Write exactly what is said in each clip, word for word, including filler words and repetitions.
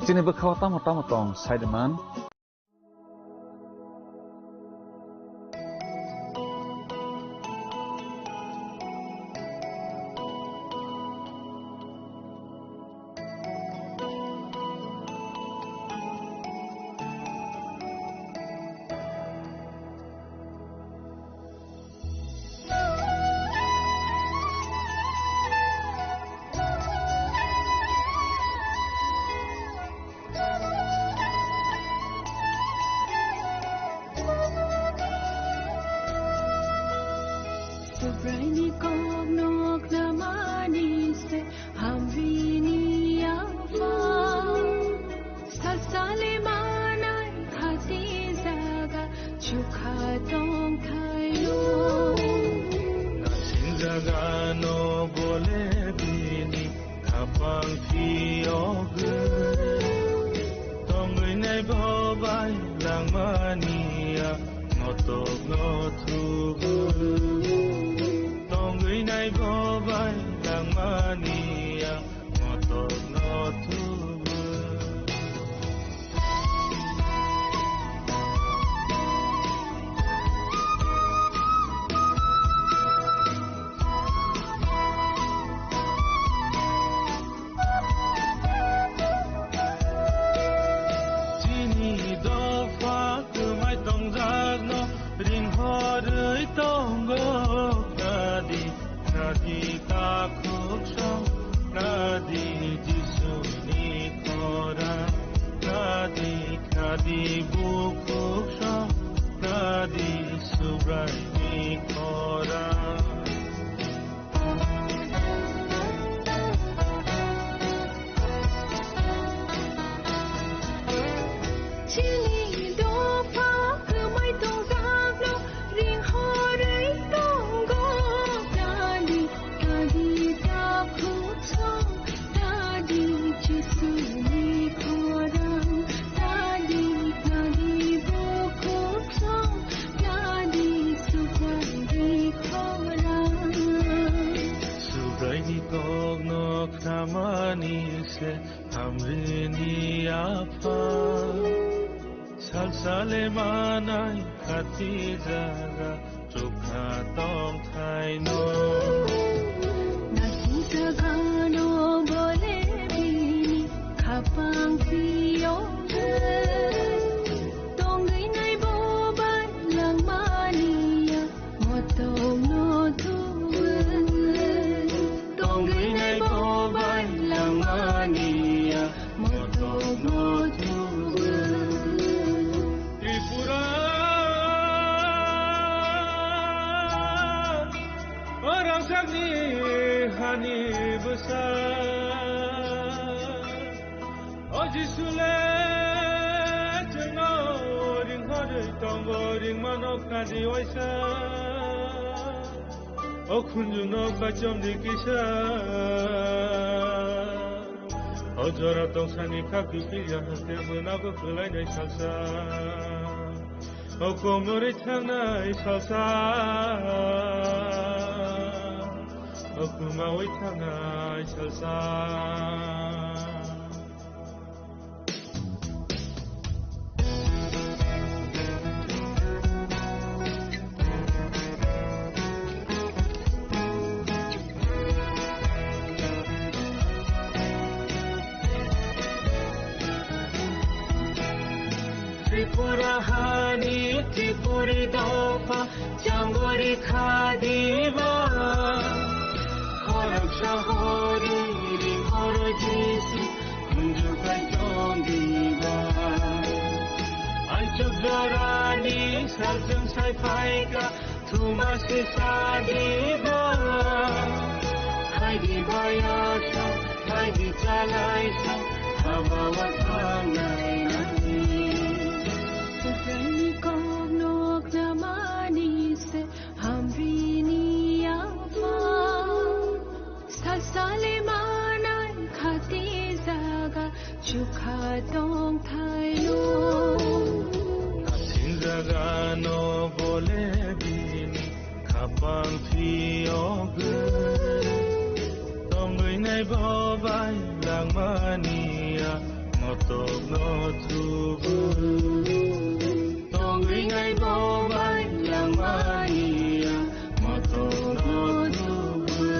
Chini bwkhao tamo tamo tong, sai de man. Subraini kokno khnamani se hamrini yapha. Sasale manai khati jaga chukha tongthaino. Naising jagano bole bini khapang phiyogwi. Tongwi nai bo bai langmaniya motokno thubwi. Tongwi nai bo bai langmaniya motokno thubwi. Chini dopha kwmai tongjakno ringhorwi tongo. Khadi, khadi takhuk song, khadi Jisuni khorang, khadi, khadi bukhuk song, khadi Subraini khorang. Chini dopha kwmai tongjakno ringhorwi tongo. Nadi, nadi takhuk song, nadi Jisuni khorang, nadi, nadi bukhuk song, nadi Subraini khorang. Subraini kokno khnamani se hamrini yapha. Salsale manai khati jaga chukha tongthaino. Naising jagano bole bini khapang phiyogwi. Tongwi nai bo bai langmaniya motokno thubwi. Tongwi nai bo bai langmaniya motokno thubwi. Tripura, o rangchakni hani bwsa. O Jisu le chwngno ringhorwi tongo, ringmano khadi waisa. O khunjuno kachomdi kisa. O jora tongsani khak bipilya haste bwnago kwlainai salsa. O komorwi thangnai salsa. O kumawi thangnai salsa. Tripura hani Tripuri dopha changori khadiba. Khoroksa hori ri horo Jisu khunju kai tongdiba. Aichuk jorani salchung sai phaika. Thuma se sadiba, haidi bayasa, haidi chalaisa, habawa thangnai nai. Subraini kokno khnamani se hamrini yapha. Salsale manai khati jaga chukha tongthaino. Naising jagano bole bini khapang phiyogwi. Tongwi nai bo bai langmaniya Motokno thubwi tongwi nai bo bai langmani ya, motokno thubwi.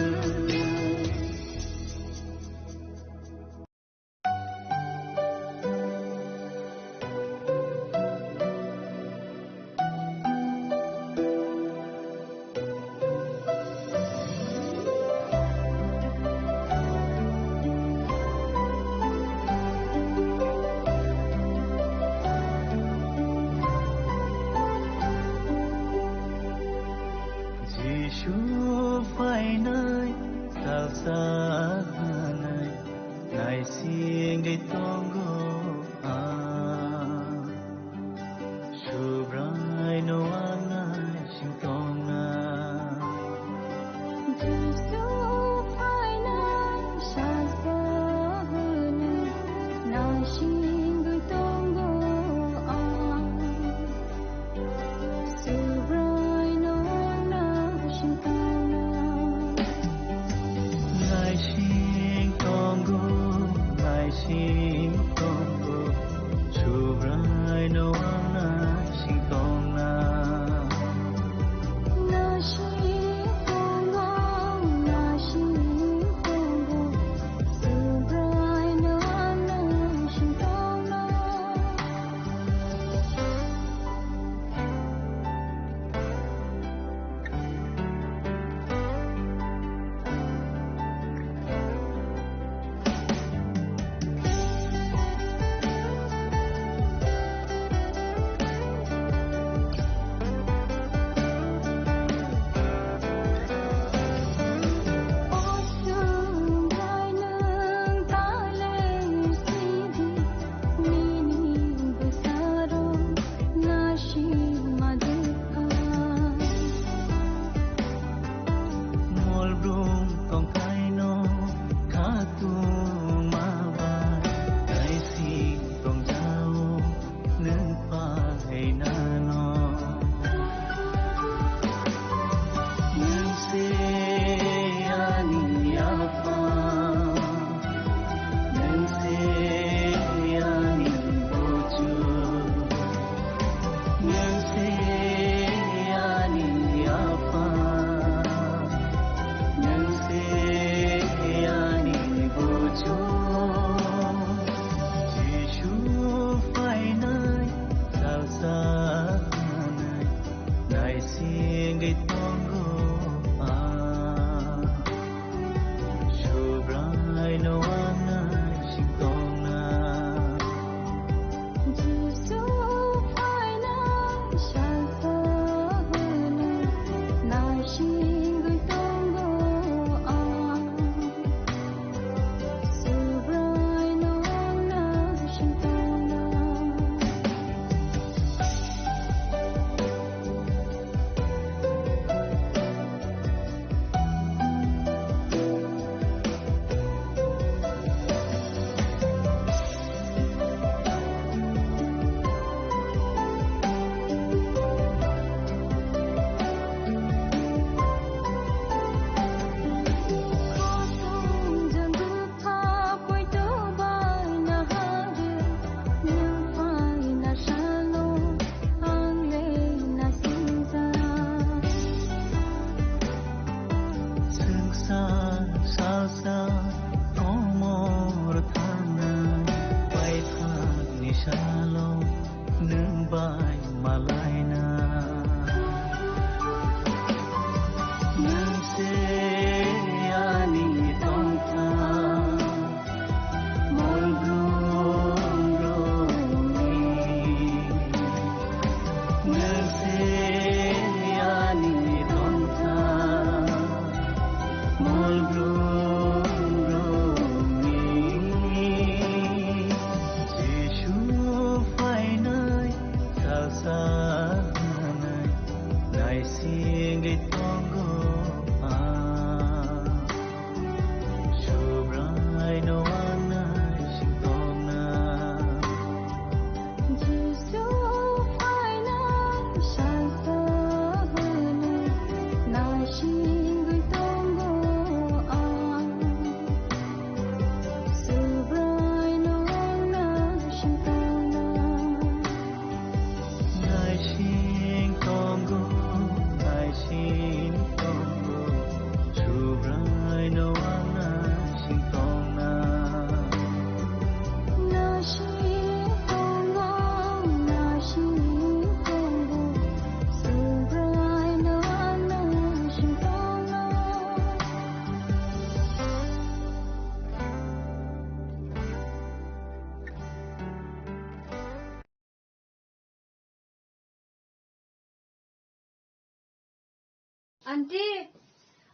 Aunty,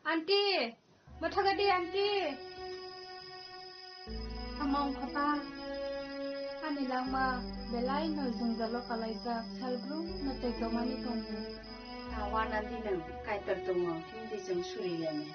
aunty, mathagadi aunty. Among khata, ani langma belai no jwngjalo kalaijak, salbrum no tei tomani tongo. Awan aunty nang kaitor tongo, hindi jong suri lene.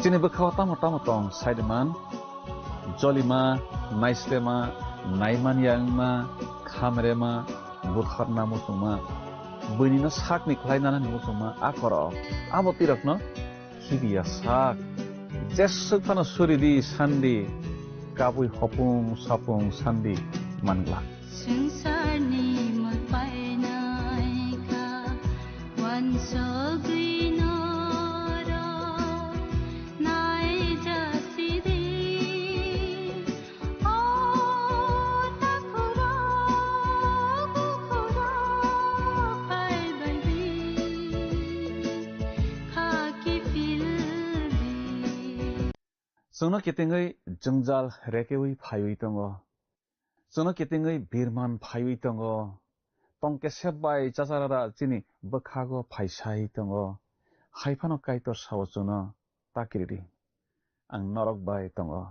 Chini bwkhao tamo tamo tong saiman, jolima, naislema, naimanya wngma, khamrema, butharna muchungma, buinino sakni khlai nanani muchungma a korok. Abo twi rokno khibiya sak. Jeswk phano suri di sandi, kabui hopung sapung sandi mangla. Swngcharni mul painai kha, uansugwi norok naijasidi. O takhurok, bukhurok phaibaidi, kha kiphildi. Chwngno kitingwi jwngjal rekeui phaiwi tongo. Chwngno kitingwi birman phaiwi tongo. Tongkesep bai chacharara chini bwkhago phaisai tongo. Haiphano Kaitor sao chwngno, "Ta kiridi, ang norok bai tongo,"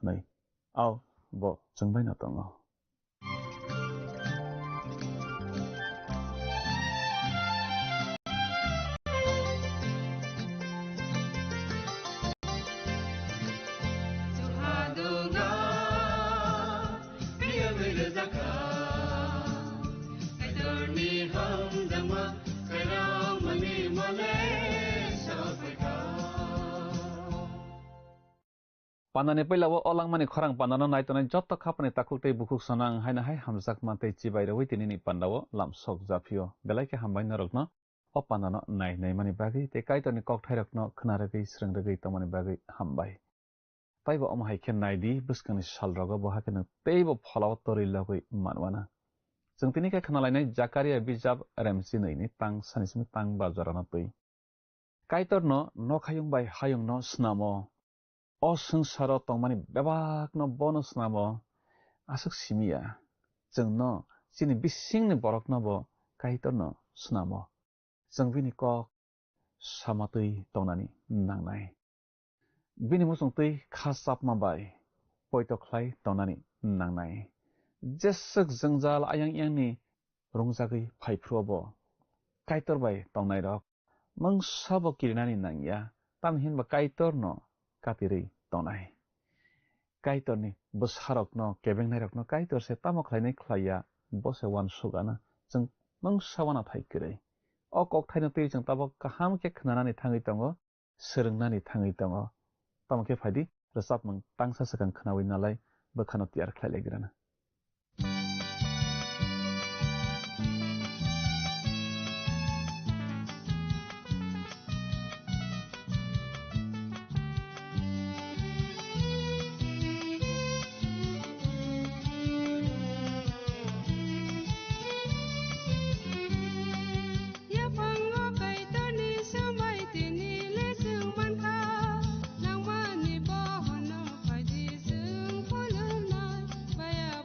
hwnwi. Ao, bo chwng baino tongo. Pandani puila o langmani khorang pandano nai tongnai joto khapani takhuk tei bukhuk sonang haino hai hamjakma tei chibai rwui tinini pandao lam sok japhio. Belai khe hambai norokno o pandano nai naimani bagwi tei Kaitorni kokthairokno khna rwgwi srwng rwgwi tongmani bagwi hambai. Taibo omo hai khe nai di, bwskangni salrogo bo hakhe nwng teibo pholao torwi logwi manwana. Chwng tini khe khna lainai Jakaria bijap remchinwi ni tang sani simi tang ba jorano twi. Kaitorno nokhayung bai hayungno snamo. O swngcharo tongmani bebakno bono snamo. Aswk simi ya. Chwngno chini bisingni borokno bo Kaitorno snamo. Chwng bini kok sama twi tongnani nangnai. Bini muchung twi kha chapma bai poito khlai tongnani nangnai. Jeswk jwngjal ayang yangni rungjagwi phai phuru bo Kaitor bai tongnairok mungsa bo kirinani nangya, tamni hinba Kaitorno katirwi tongnai. Kaitorni bwsarokno, kebengnairokno Kaitor se tamo khlainai khlaiya, bo se uansuk ana, chwng mungsa uana thai kwrwi. O kokthaino twi chwng tabuk kaham khe khnanani thangwi tongo, swrwngnani thangwi tongo. Tamo khe phai di, rwchapmung tangsa swkang khnaui nalai, bwkhano tiyar khlai lai grana. Yaphango Kaitorni swmai tini le chwng mankha, nangmani bohono phaidi chwng khulumnai, baya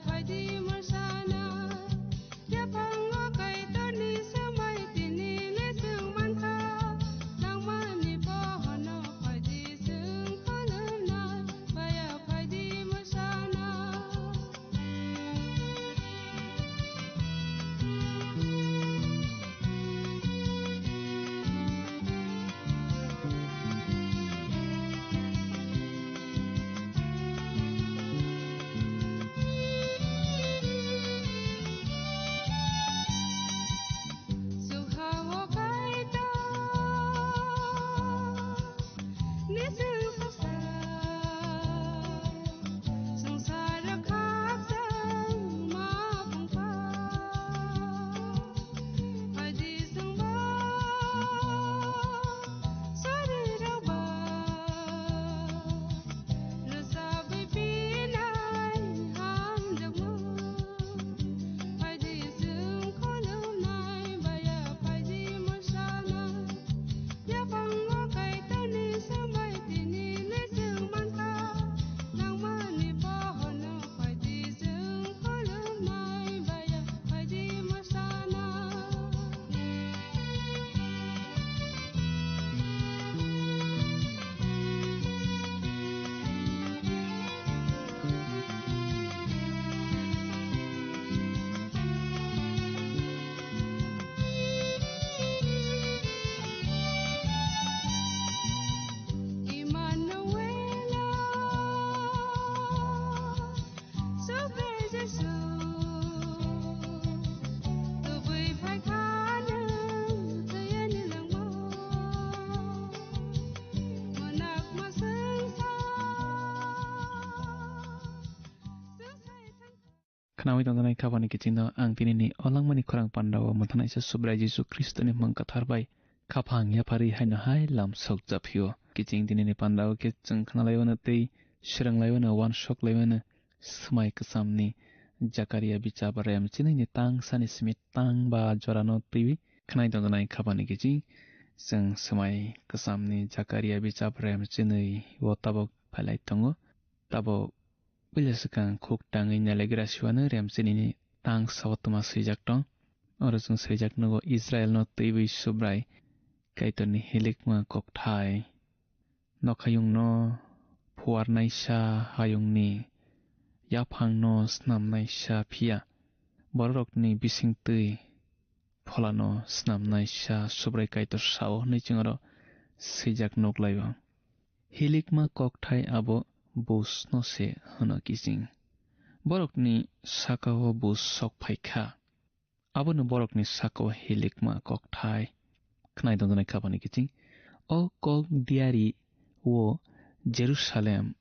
Khnawi tongjaknai khapangni kichingno ang tinini olangmani khorang pandao mwthanaisa Subrai Jisu Khristoni mung kwthar bai khaphang yapharwi haino hai lam sok japhio. Kiching tinini pandao khe chwng khnalaiwano tei swrwnglaiwano, uansuk laiwano swmai kwchamni Jakaria bichap rem chinini tang sani simi tang ba jorano twiwi khnai tongjaknai khapangni kiching chwng swmai kwchamni Jakaria bichap rem chinwi o tabuk phailai tongo. Tabuk puila swkang khuk tangwi nailagra siwano rem chinini tang sao twma swijak tong. Oro chwng swijak nugo Israelno twiwi Subrai Kaitorni hilikma kokthai. Nokhayungno phuarnaisa hayungni yaphangno snamnaisa phiya bororokni bisingtwi pholano snamnaisa Subrai Kaitor sao hwnwi chwng oro swijak nuklaio. Hilikma kokthai abo busno se hwno kiching. Borokni sakao bus sok phaikha. Abono borokni sakao hilikma kokthai. Khnai tongjaknai khapangni kiching. O kok diari o Jerusalem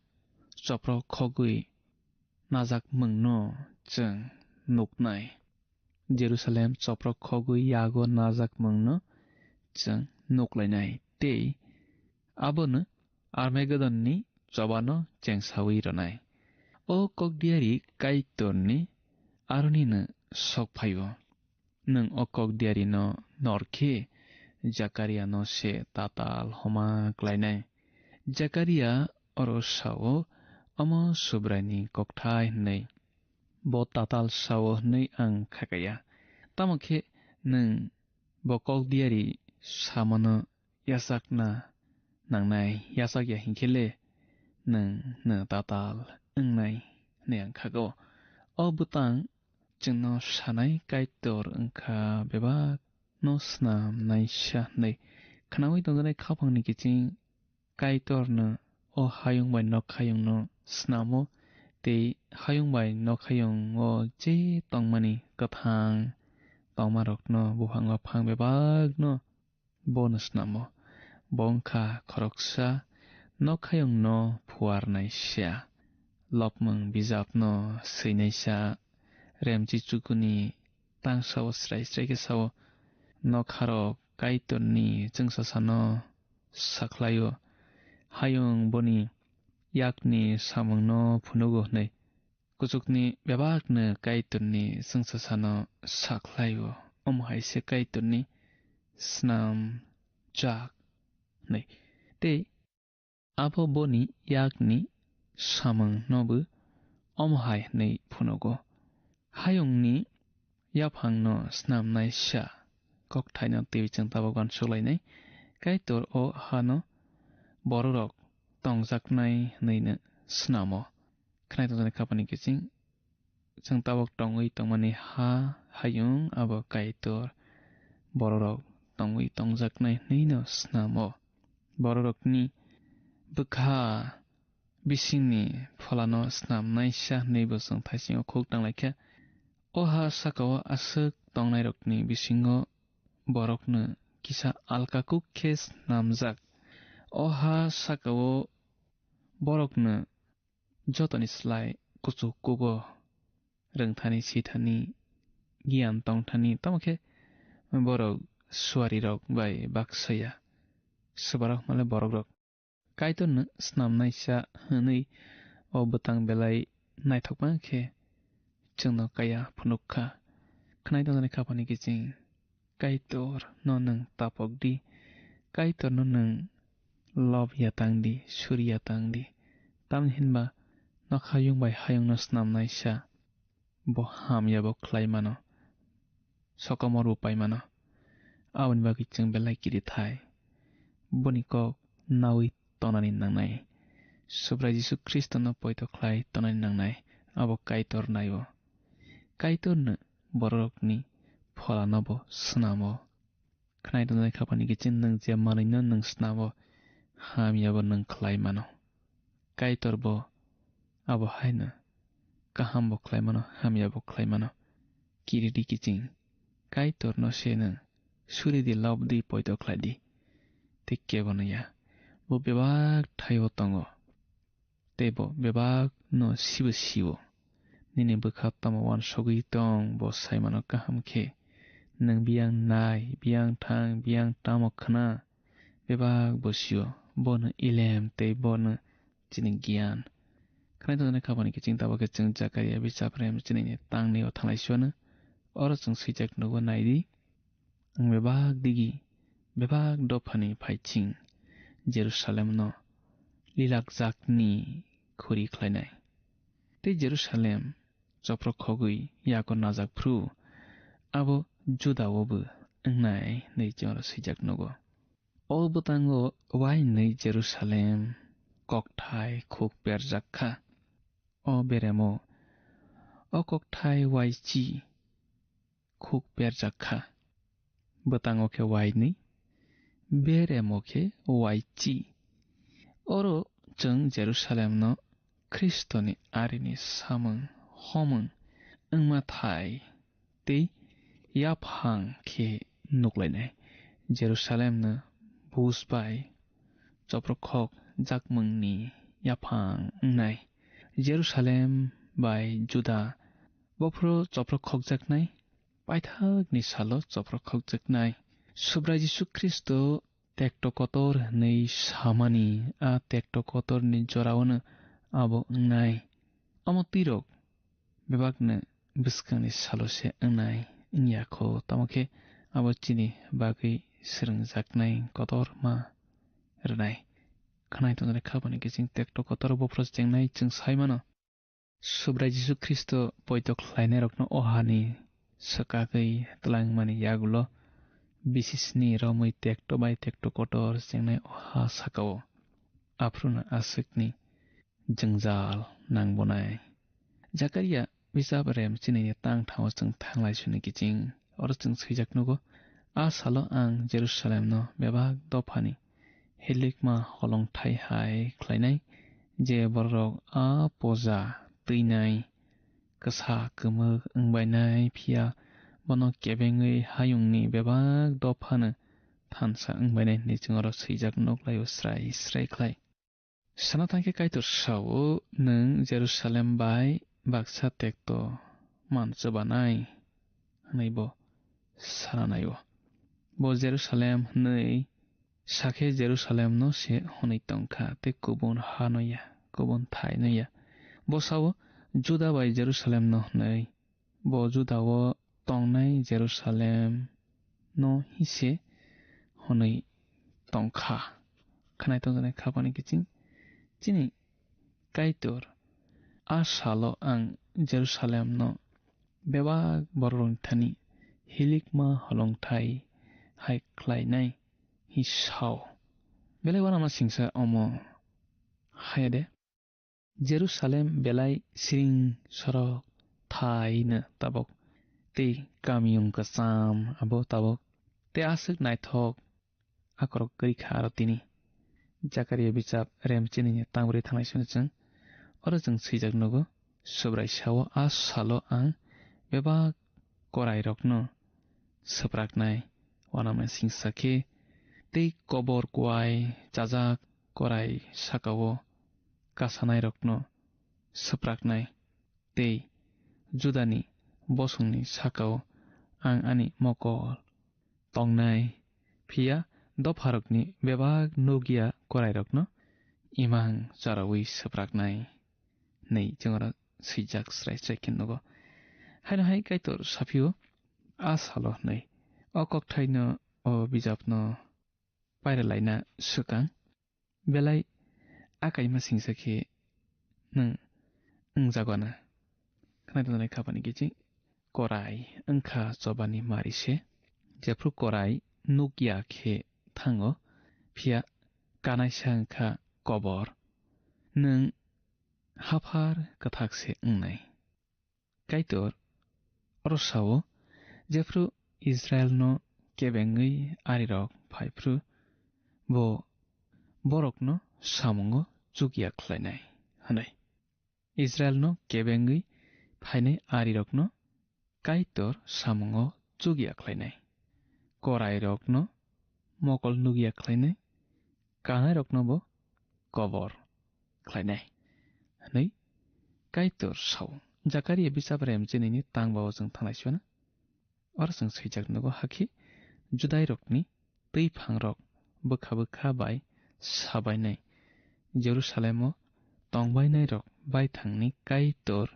choprok khogwi najak mungno chwng nuknai. Jerusalem choprok khogwi yago najak mungno chwng nuklainai tei abono Armagedonni chobano chengsawi rwnai. O kokdiari Kaitorni aronino sok phaio. Nwng o kokdiarino nor khe Jakariano se tatal homa klainai. Jakaria oro sao, omo Subraini kokthai hwnwi. Bo tatal sao hwnwi ang khakaya. Tamo khe nwng bo kokdiari samano yachakna nangnai, yachakya hinkhe le nwng no tatal wngnai hwnwi ang khago. O bwtang chwngno sanai Kaitor wngkha bebak no snamnaisa hwnwi khnaui tongjaknai khaphangni kiching Kaitorno o hayung bai nokhayungno snamo tei hayung bai nokhayungo je tongmani kwthang tongmarokno buphang baphang bebakno bono snamo. Bo wngkha khoroksa nokhayungno phuarnaisa, lopmung bijapno swinaisa, remchi chukuni tangsao srai srai khe sao, nokharok Kaitorni chwngsasano sakhlaio, hayung boni yakni samungno phunugo hwnwi. Kuchukni bebakno Kaitorni chwngsasano sakhlaio, omo hai se Kaitorni snam jak hwnwi. Tei abo boni yakni samungnobo omo hai hwnwi phunugo, hayungni yaphangno snamnaisa kokthaino twiwi chwng tabuk uansuk lainai. Kaitor o hano bororok tongjaknai hwnwino snamo. Khnai tongjaknai khaphangni kiching chwng tabuk tongwi tongmani ha hayung abo Kaitor bororok tongwi tongjaknai hwnwino snamo. Bororokni bwkha bisingni pholano snamnaisa hwnwibo chwng thaisingo khuk tanglaikha. O ha sakao aswk tongnairokni bisingo borokno kisa alka kuk khe snamjak. O ha sakao borokno jotoni slai kuchuk kugo rwngthani, sithani, giyan tongthani, tamo khe borok suarirok bai baksa ya. Swbarok hwnmale borokrok. Kaitorno snamnaisa hwnwi o bwtang belai naithokma khe chwngno kaya phunuk kha. Khwnai tongjaknai khaphani kiching Kaitorno nwng tapok di, Kaitorno nwng lob ya tang di, suri ya tang di. Tamni hinba nokhayung bai hayungno snamnaisa bo hamya bo khlai mano, sokomor bo pai mano. Aboni bagwi chwng belai kiri thai. Boni kok naui tonani nangnai. Subrai Jisu Khristono poito khlai tonani nangnai. Abo Kaitor nai-o. Kaitorno bororokni pholano bo snamo. Khwnai tongjaknai khaphani kiching nwng je manwino nwng snamo, hamyabo nwng khlai mano. Kaitor bo abo haino kaham bo khlai mano, hamya bo khlai mano. Kiridi kiching Kaitor no se nwng suri di, lob di, poito khlai di. Tei kebo no ya. Bo bebak thaio tongo. Tei bo bebak no sibo sio. nini bwkha tamo uansugwi tong, bo sai mano kaham khe. Nwng biyang nai, biyang thang, biyang tamo khna, bebak bo sio, bono ilem tei bono chini giyan. Khwnai tongjaknai khabani kiching tabuk khe chwng Jakaria bichap rem chinini tangni o thanglai sio no. Oro chwng swijak nugo naidi. Ang bebak digi, bebak dophani phaiching Jerusalemno lilakjakni khuri khlainai. Tei Jerusalem choprokhogwi yago najak phru, abo Juda-o bo wngnai hwnwi chwngno swijak nugo. O bwtango uainwi Jerusalem kokthai khuk berjak kha. O beremo o kokthai uaichi khuk berjak kha. Bwtango khe uainwi, beremo khe uaichi. Oro chwng Jerusalemno Khristoni arini samung homung wngma thai tei yaphang khe nuklainai. Jerusalemno buj bai choprokhok jakmungni yaphang wngnai. Jerusalem bai Juda bophro choprokhokjaknai, paithakni salo choprokhokjaknai. Subrai Jisu Khristo tekto kotor hwnwi samani, a tekto kotorni joraono abo wngnai. Omo twirok bebakno bwskangni salo se wngnai wngya kho, tamo khe abo chini bagwi swrwngjaknai kotorma rwnai. Khwnai tongjaknai khabani kiching tekto kotor bophro chengnai chwng sai mano. Subrai Jisu Khristo poito khlainairokno o hani swkagwi twlangmani yagulo bisisni romwi tekto bai tekto kotor chengnai o ha sakao. Aphruno aswkni jwngjal nangbonai. Jakaria bijap rem chinini tang thango chwng thanglai suni kiching. Oro chwng swijak nugo, "A salo ang Jerusalemno bebak dophani hilikma holongthai hai khlainai, je bororok a poja twinai, kwsa kwmwk wngbainai, phiya bono kebengwi hayungni bebak dophano thansa wngbainai," hwnwi chwng oro swijak nuk laio srai srai khlai. Sana thangkhe Kaitor sao, "Nwng Jerusalem bai baksa tekto man chubanai," hwnwi bo sana naio. Bo Jerusalem hwnwi sakhe Jerusalemno se hwnwi tongkha, tei kubun ha no ya, kubun thai no ya. Bo sao, "Juda bai Jerusalemno," hwnwi. Bo Juda-o tongnai Jerusalem no hise hwnwi tongkha. Khwnai tongjaknai khabani kiching chini Kaitor, "A salo ang Jerusalemno bebak bororokni thani hilikma holongthai hai khlainai," hi sao. Belai uanama singsa omo haya de. Jerusalem belai siring sorok thaino tabok, tei kamiyung kwcham abo tabok, tei aswk naithok akorok kwrwi kha aro tini. Jakaria bichap rem chinini tangbrwi thanglai sino chwng, oro chwng swijak nugo, Subrai sao, "A salo ang bebak korairokno swpraknai, uanama singsa khe, tei kobor kuai chajak korai sakao kasanairokno swpraknai, tei Judani bosongni sakao ang ani mokol tongnai, phiya dopharokni bebak nukya korairokno imang charawi swpraknai," hwnwi chwng oro swijak srai srai khe nugo. Haino hai Kaitor saphio, "A salo," hwnwi. O kokthaino, o bijapno pairalaina swkang. Belai a kaima singsa khe nwng wngjago na. Khwnai tongjaknai khabani kiching korai wngkha chobani mari se. Jephru korai nukya khe thango, phiya kanaisa wngkha kobor. Nwng haphar kwthak se wngnai. Kaitor oro sao, "Jephru Israelno kebengwi arirok phaiphru, bo borokno samungo chukya khlainai," hwnwi. Israelno kebengwi phainai arirokno Kaitor samungo chukya khlainai. Korairokno mokol nukya khlainai, kanairokno bo kobor khlainai, hwnwi Kaitor sao. Jakaria bisap rem chinini tang bao chwng thanglai sio na. Oro chwng swijak nugo, hakhe Judairokni twi phangrok bwkha bwkha bai sabainai, Jerusalemo tongbainairok baithangni Kaitor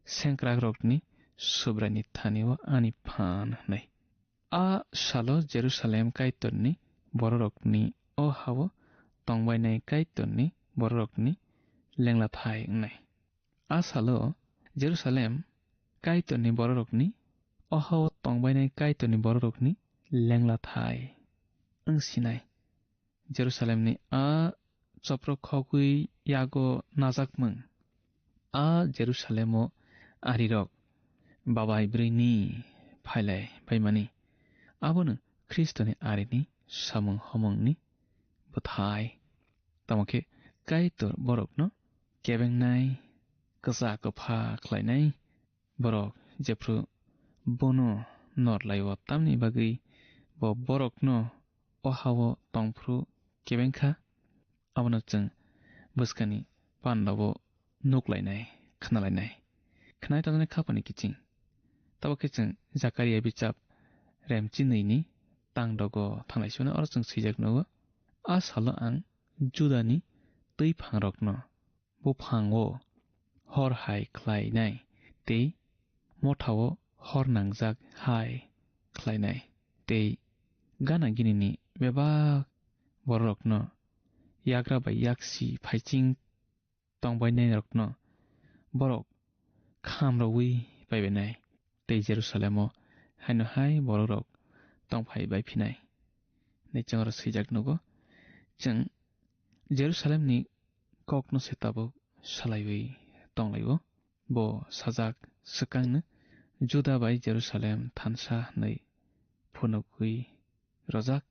sengkrakrokni Subraini thani-o ani phan hwnwi. A salo Jerusalem Kaitorni bororokni, o ha-o tongbainai Kaitorni bororokni lenglathai wngnai. A salo Jerusalem Kaitorni bororokni, o ha-o tongbainai Kaitorni bororokni lenglathai wngsinai. Jerusalemni a chopro khogwi yago najakmung, a Jerusalemo arirok babai bwrwini phailai baimani, abono Khristoni arini samung homungni bwthai. Tamo khe Kaitor borokno kebengnai, kwsa kwpha khlainai, borok jephru bono nor lai-o, tamni bagwi bo borokno o ha-o tongphru kebeng kha, abono chwng bwskani panda-o nuk lainai, khna lainai. Khnai tongjaknai khapani kiching. Tabo khe chwng Jakaria bichap rem chinwi ni tang dogo thanglai sio na, oro chwng swijak nugo, "A salo ang Judani twi phangrokno buphango hor hai khlainai tei mothao hor nangjak hai khlainai, tei gana ginini bebak bororokno yagra bai yaksi phaiching tongbainairokno borok khamrogwi paibainai, tei Jerusalemo haino hai borokrok tongphai bai phinai," hinwi chwng oro swijak nugo. Chwng Jerusalemni kokno se tabuk salaiwi tonglaio. Bo sajak swkangno Juda bai Jerusalem thansa hwnwi phunukgwi rwjak,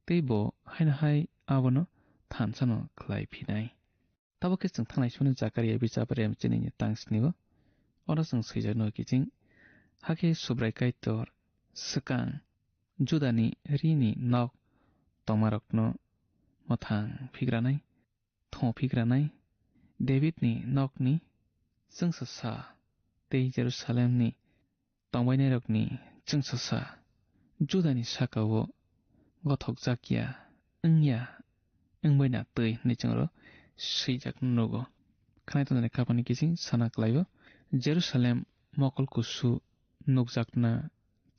tei bo haino hai abono thansano khlai phinai. Tabuk khe chwng thanglai soni Jakaria bichap rem chinini tang snio. Oro chwng swijak nugo kiching, hakhe Subrai Kaitor swkang Judani rini nok tongmarokno mwthang phigranai, thong phigranai, Davidni nokni chwngsasa tei Jerusalemni tongbainairokni chwngsasa Judani saka-o gothokjakya wngya wngbaina twi hinwi chwng oro swijak nugo. Khnai tongjaknai khapani kiching sana kwlaio, Jerusalem mokol kusu nukjakna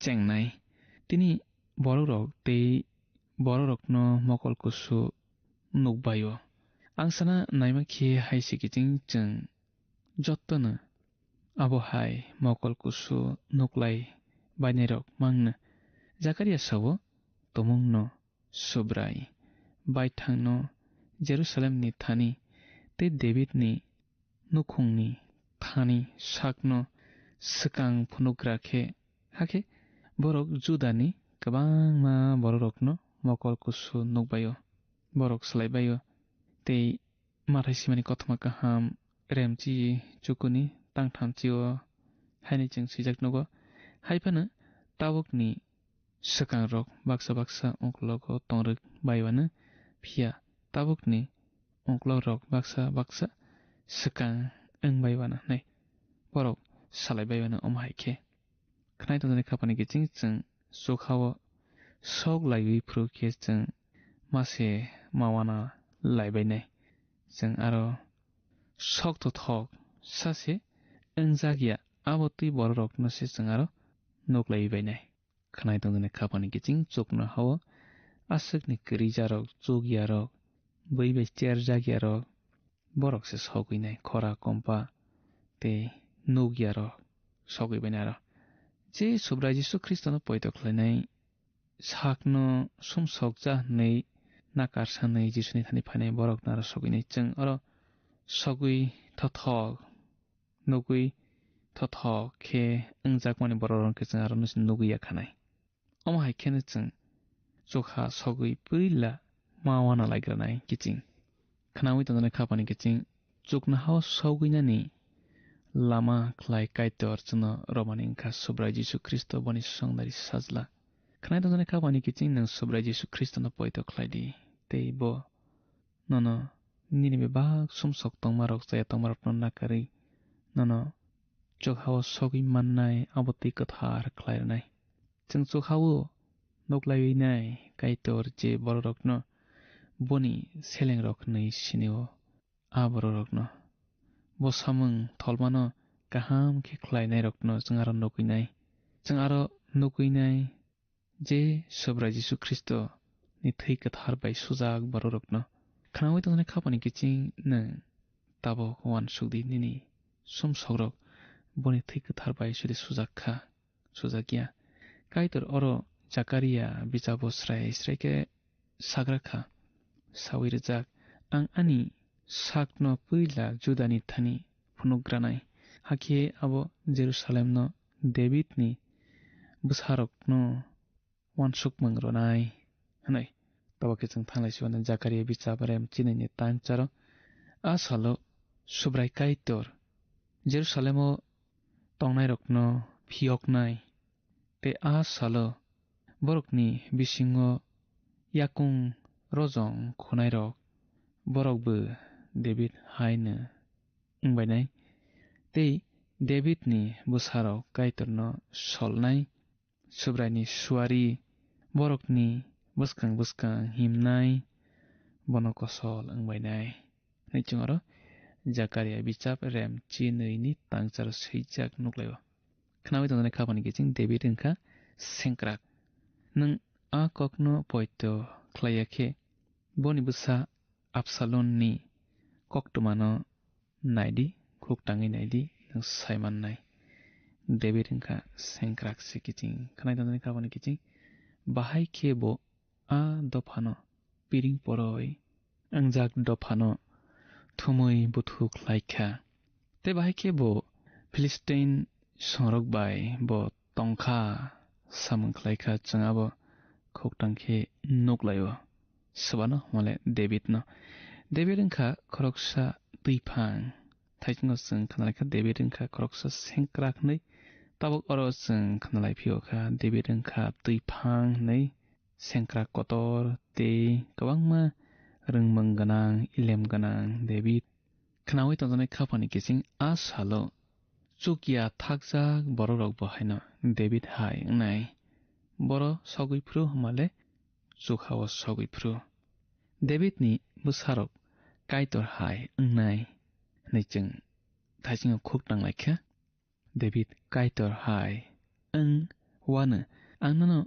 chengnai. Tini borokrok tei borokrokno mokol kusu nukbaio. Ang sana naima khe hai se kiching chwng jottono abo hai mokol kusu nuklai bainairok mangno. Jakaria sao, tumungno Subrai baithangno Jerusalemni thani tei Davidni nukhungni thani sakno swkang phunugra khe, hakhe borok Judani kwbangma bororokno mokol kusu nukbaio, borok swlaibaio tei Mathai simani kothoma kaham remchi chukuni tangthamchi-o haini chwng swijak nugo. Hai phano tabukni swkangrok baksa baksa ungklogo tongrwk baiwano, phiya tabukni ungklokrok baksa baksa swkang wng baiwano hwnwi borok salai baiwano. Omo hai khe khnai tongjaknai khapani kiching chwng chukha-o sok laiwi phuru khe chwng ma se ma wana lai bainai. Chwng aro sok tothok sa se wngjak ya, abo twi bororokno se chwng aro nuk lai bainai. Khnai tongjaknai khapani kiching chuknoha-o aswkni kwrwijarok, chukyarok, bui bai cherjakyarok, borok se sogwinai, khora kompa tei nukyarok sogwi bainai aro. Je Subrai Jisu Khristono poito khlainai sakno sumsokja hwnwi nakarsanwi Jisuni thani phainai borokno aro sogwinai. Chwng oro sogwi thothok, nugwi thothok khe wngjakmani bororok khe chwng aro nugwi ya khanai. Omo hai kheno chwng chukha sogwi pwila ma wana laigranai kiching. Khnaui tongjaknai khapani kiching chuknoha-o sogwinani lama khlai Kaitor chwngno romani wngkha Subrai Jisu Khristo, boni songnari sajla. Khnai tongjaknai khapani kiching nwng Subrai Jisu Khristono poito khlai di, tei bo nono nini bebak sumsok tongmarok, chaya tongmarokno nakarwi nono chukha-o sogwi mannai abo twi kwthar khlai rwnai. Chwng chukha-o nuklaiwi nai Kaitor je bororokno boni selengrok hwnwi sini-o, a bororokno bo samung tholmano kaham khe khlainairokno chwng aro nukwi nai. Chwng aro nukwi nai je Subrai Jisu Khristo ni thwi kwthar bai sujak bororokno. Khnaui tongjaknai khapani kiching nwng tabuk uansuk di, nini sumsokrok boni thwi kwthar bai sudi sujak kha, sujak ya. Kaitor oro Jakaria bichabo srai srai khe sagra kha, saui rijak, "Ang ani sakno puila Judani thani phunukgranai, hakhe abo Jerusalemno Davidni bwsarokno uansukmung rwnai," hwnwi. Tabuk khe chwng thanglai sibana Jakaria bichap rem chinwini tangcharo. A salo Subrai Kaitor Jerusalemo tongnairokno phiyoknai, tei a salo borokni bisingo yakung rojong khunairok, borokbo David haino wngbainai, tei Davidni bwsarok Kaitorno solnai. Subraini suari borokni bwskang bwskang himnai, bono kosol wngbainai. Hwnwi chwng oro Jakaria bichap rem chinwini tangcharo swijak nuklaio. Khnaui tongjaknai khapani kiching David wngkha sengkrak. Nwng a kokno poito khlaiya khe boni bwsa Absalomni koktwmano naidi, khuk tangwi naidi, nwng sai mannai. David wngkha sengkrak se kiching. Khnaui tongjaknai khapani kiching. Bahai khe bo a dophano piring poroi wngjak dophano thumui buthu khlai kha. Tei bahai khe bo Philistine songrok bai bo tong kha samung khlai kha, chwng abo khuk tang khe nuk lai-o. Swbano hwnmale Davidno. David wngkha khoroksa twiphang. Thaisingo chwng khna lai kha David wngkha khoroksa sengkrak hwnwi. Tabuk oro chwng khna lai phio kha David wngkha twiphang hwnwi. Sengkrak kotor tei kwbangma rwngmung gwnang, ilem gwnang David. Khnaui tongjaknai khapani kiching a salo chukya thakjak bororokbo haino David hai wngnai. Boro sogwi phru hwnmale chukha-o sogwi phru. Davidni bwsarok Kaitor hai wngnai hwnwi chwng thaisingo khuk tang lai kha. David Kaitor hai wng uanw, ang nono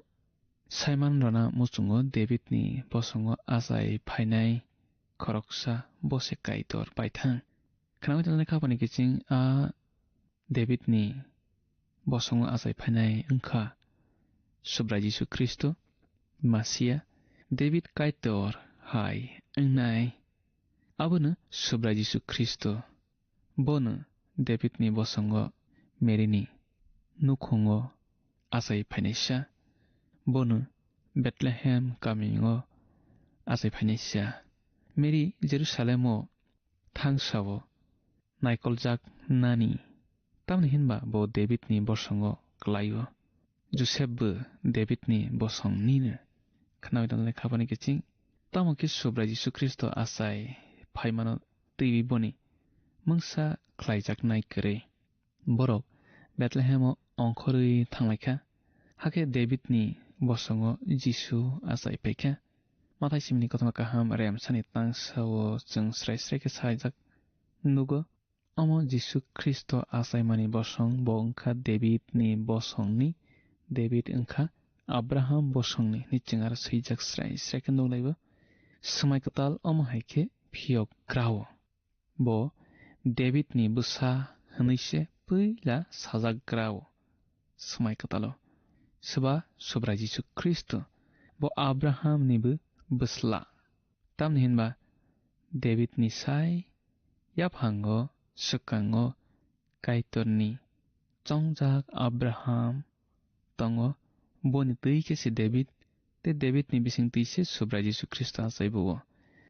saiman rwna muchungo Davidni bosongo achai phainai khoroksa bo se Kaitor paithang. Khnaui tongjaknai khapani kiching a Davidni bosongo achai phainai wngkha Subrai Jisu Khristo, Masia, David Kaitor hai wngnai. Abono Subrai Jisu Khristo. Bono Davidni bosongo Maryni nukhungo achai phainaisa. Bono Bethlehem kamingo achai phainaisa. Mary Jerusalemo thangsao naikoljak nani, tamni hinba bo Davidni bosongo klaio. Josepbo Davidni bosong nino. Khnaui tongjaknai khapani kiching. Tamo khe Subrai Jisu Khristo achai phaimano twiwi boni mungsa khlaijaknai kwrwi. Borok Bethlehemo ongkhorwi thanglaikha, hakhe Davidni bosongo Jisu achai phaikha. Mathai simini kothoma kaham remsani tangsao chwng srai srai khe sajak nugo. Omo Jisu Khristo achaimani bosong, bo wngkha Davidni bosongni, David wngkha Abraham bosongni, hwnwi chwng aro swijak srai srai khe nuklaibo. Swmai kwtal omo hai khe phiyok grao. Bo Davidni bwsa hwnwi se puila sajak grao. Swmai kwtalo. Swba Subrai Jisu Khristo, bo Abrahamnibo bwsla. Tamni hinba Davidni sai yaphango swkango Kaitorni chongjak Abraham tongo, boni twi khe se David, tei Davidni bising twi se Subrai Jisu Khristo achai bo-o.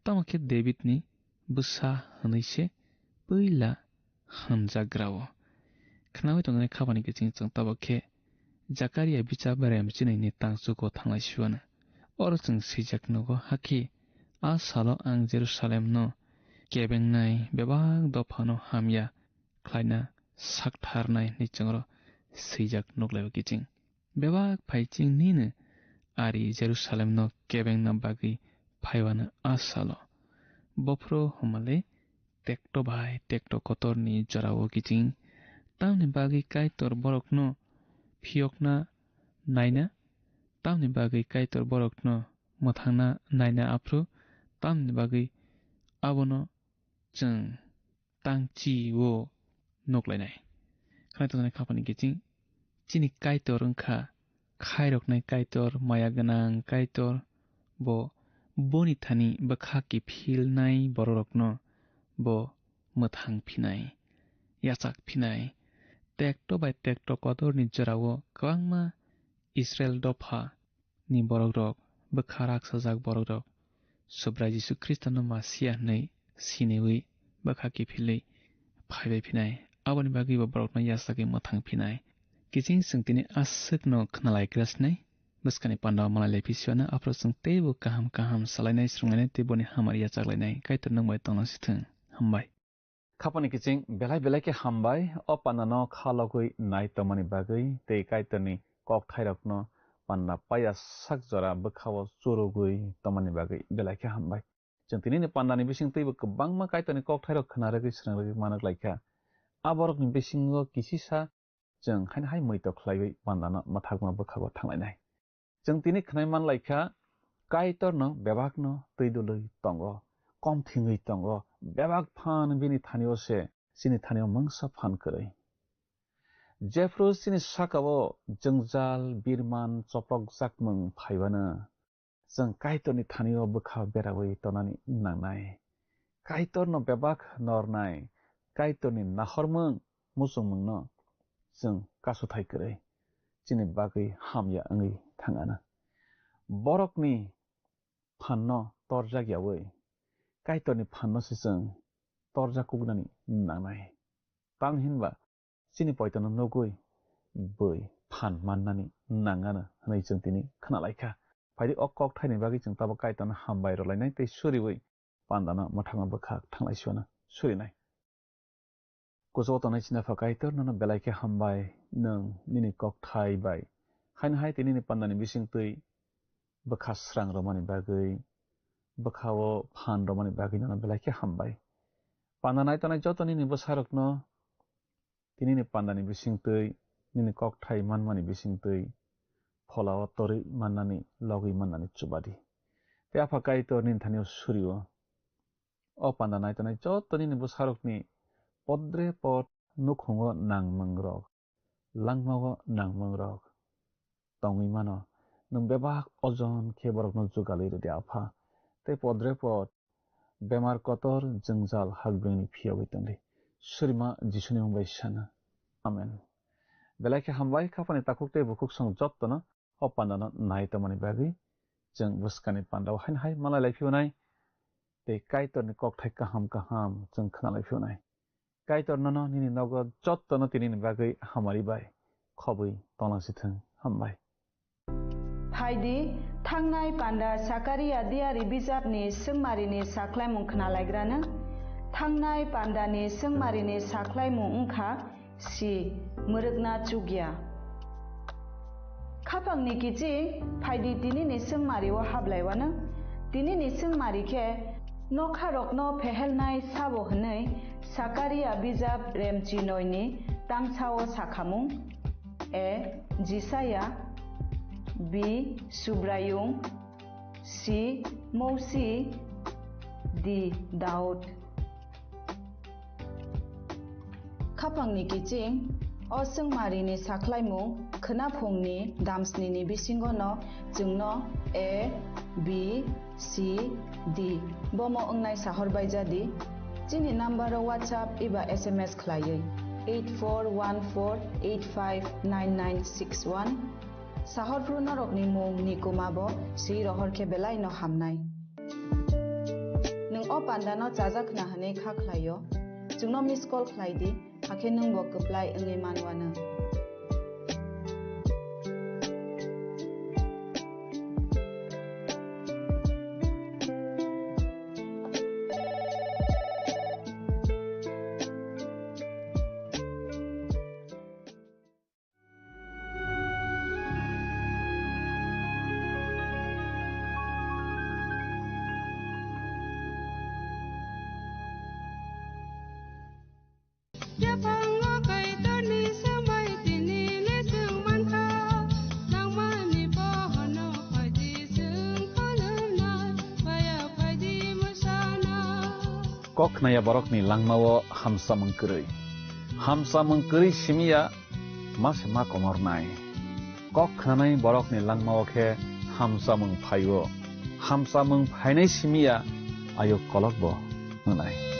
Tamo khe Davidni bwsa hwnwi se puila hwnjagrao. Khnaui tongnai khapani kiching chwng tabuk khe Jakaria bichap berem chinwini tangchugo thanglai siwano. Oro chwng swijak nugo, hakhe a salo ang Jerusalemno kebengnai bebak dophano hamya khlaina saktharnai hwnwi chwngno swijak nuklaio kiching. Bebak phai ching nini ari Jerusalemno kebengna bagwi phaiwano a salo. Bophuru hwnmale tekto bai tekto kotorni jorao kiching. Tamni bagwi Kaitor borokno phiyokna naina, tamni bagwi Kaitor borokno mwthangna naina aphuru, tamni bagwi abono chwng tangchi-o nuklainai. Khwnai tongthoknai khapani kiching, chini Kaitor wngkha khairoknai Kaitor, maya gwnang Kaitor, bo boni thani bwkha kiphilnai bororokno bo mwthang phinai, yachak phinai. Tekto bai tekto kotorni jorao kwbangma Israel dopha ni borok rok, bwkha raksajak borok rok, Subrai Jisu Khristo no Masia hwnwi siniwi bwkha kiphilwi phaibai phinai. Aboni bagwi bo borokno yachagwi mwthang phinai. Kiching chwng tini aswk no khwnalai kwrwsnai, bwskani panda o malai lai phisiwano, aphuru chwng teibo kaham kaham salainai, swrwnglainai tei boni hamari yachaklainai. Kaitor nwng bai tongna sithwng. Hambai. Khapani kiching belai belai khe hambai, o pandano kha logwi nai tongmani bagwi tei Kaitorni kokthairokno panda paiya sak jora bwkhao churugwi tongmani bagwi belai khe hambai. Chwng tinini pandani bising twibo kwbangma Kaitorni kokthairok khna rwgwi srwng rwgwi manuk laikha. A borokni bisingo kisisa chwng haino hai muitok khlaiwi pandano mwthakma bwkhago thanglainai. Chwng tini khwnai man laikha, Kaitorno bebakno twi dului tongo, kom thwngwi tongo, bebak phan bini thanio se, chini thanio mungsa phan kwrwi. Jephru chini sakao jwngjal, birman, choplokjakmung phaibano, chwng Kaitorni thanio bwkha beraui tonani nangnai. Kaitorno bebak nornai, Kaitorni nahormung muchungmungno chwng kasuthai kwrwi chini bagwi hamya wngwi thangano. Borokni phanno torjak yaui Kaitorni phanno se chwng torjak kuknani nangnai. Tang hinba chini poitono nugui bui phan mannani nangano hwnwi chwng tini khna laikha. Phaidi o kokthaini bagwi chwng tabuk Kaitorno hambai rwlainai tei suriui pandano mwthangma bwkhak thanglai siwano surinai. Kuchugo tongnai chini Apha Kaitor, nono belai khe hambai, nwng nini kokthai bai haino hai tei nini pandani bisingtwi bwkha srang rwmani bagwi, bwkhao phan rwmani bagwi nono belai khe hambai. Panda nai tongnai joto nini bwsarokno tinini pandani bisingtwi, nini kokthai manmani bisingtwi pholao torwi mannani, logwi mannani chubadi. Tei Apha Kaitor nini thani-o surio. O panda nai tongnai joto nini bwsarokni podre pod nukhungo nangmungrok, langmao nangmungrok tongwi mano. Nwng bebak ojon khe borokno jugalwi rwdi, Apha. Tei podre pod bemar kotor jwngjal hakbengni phiyogwi tongdi. Surima Jisuni mung bai sana. Amen. Belai khe hambai, khapani takhuk tei bukhuk song jottono o pandano nai tongmani bagwi chwng bwskani pandao haino hai malai lai phiyonai tei Kaitorni kokthai kaham kaham chwng khna lai phiyonai. Kaitor nono nini nogo jottono tinini bagwi hamari bai khobwi tonglangsithwng. Hambai. Phaidi, thangnai panda Sakaria diari bijapni swngmarini sakhlaimung khnalaigrano. Thangnai pandani swngmarini sakhlaimung wngkha si mwrwkna chukya. Khapangni kiching phaidi tinini swngmari-o hablaiwano. Tinini swngmari khe nokharokno phehelnai sabo hwnwi Sakaria bijap remchinoini tangsa-o sakhamung. A. Jisaya. B. Subraiyung. C. Mousi. D. Daud. Khapangni kiching, o swngmarini sakhlaimung khwnaphungni damsnini bisingono chwngno A, B, C, D bomo wngnai sahor bai jadi. Chini number-o WhatsApp eba S M S khlaiwi eight four one four eight five nine nine six one. Sahor phru norokni mung ni kuma bo swi rohor khe belai no hamnai. Nwng o panda no chajak khna hwnwi kha khlai-o, chwngno miss call khlai di, hakhe nwng bo kwplai wngwi man uanw. Kok khnaya borokni langmao hamsamung kwrwi. Hamsamung kwrwi simiya ma se ma komornai. Kok khnanai borokni langmao khe hamsamung phaio. Hamsamung phainai simiya ayuk kolokbo wngnai.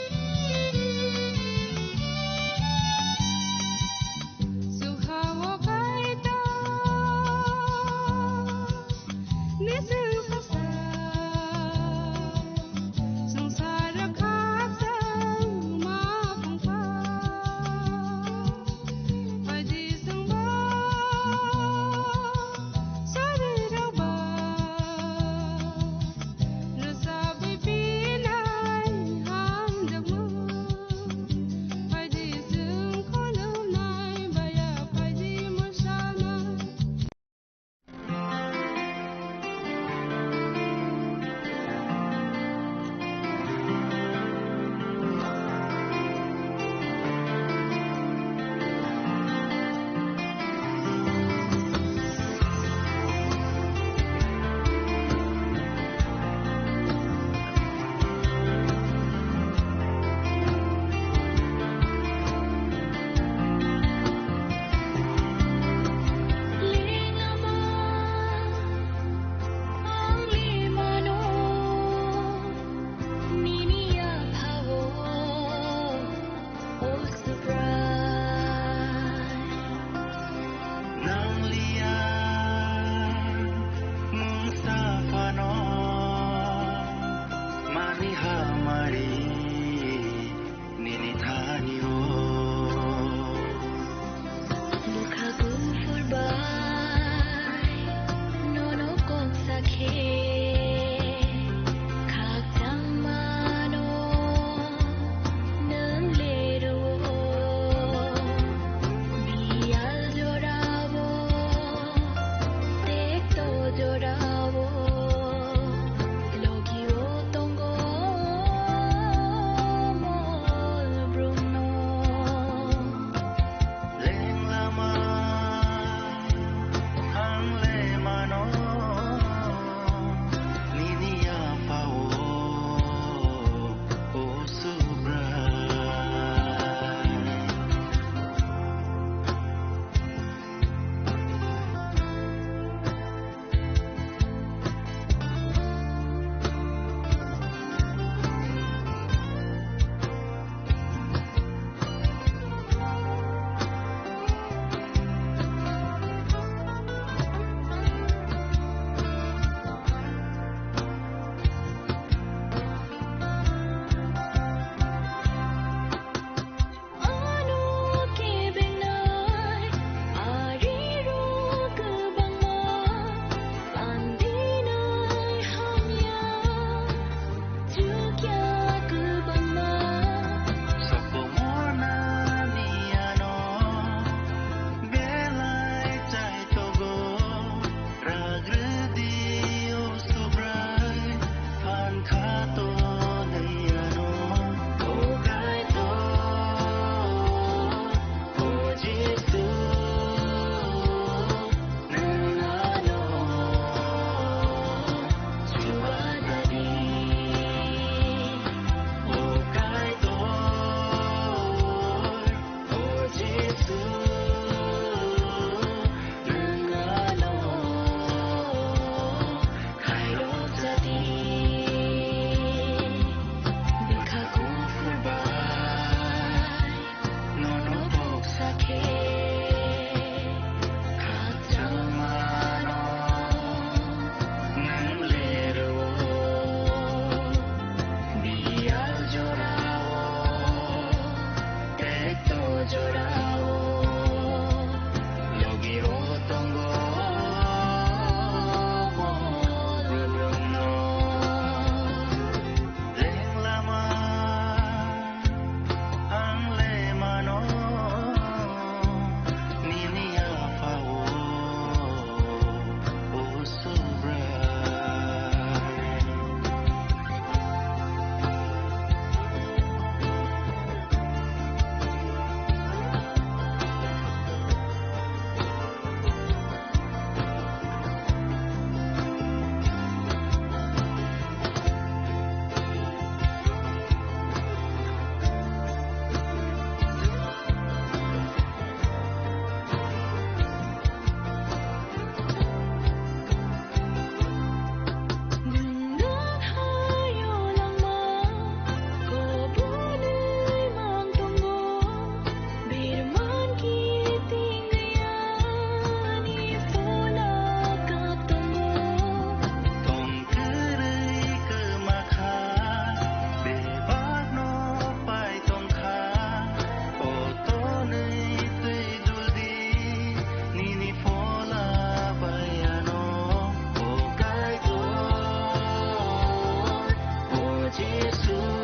Jisu.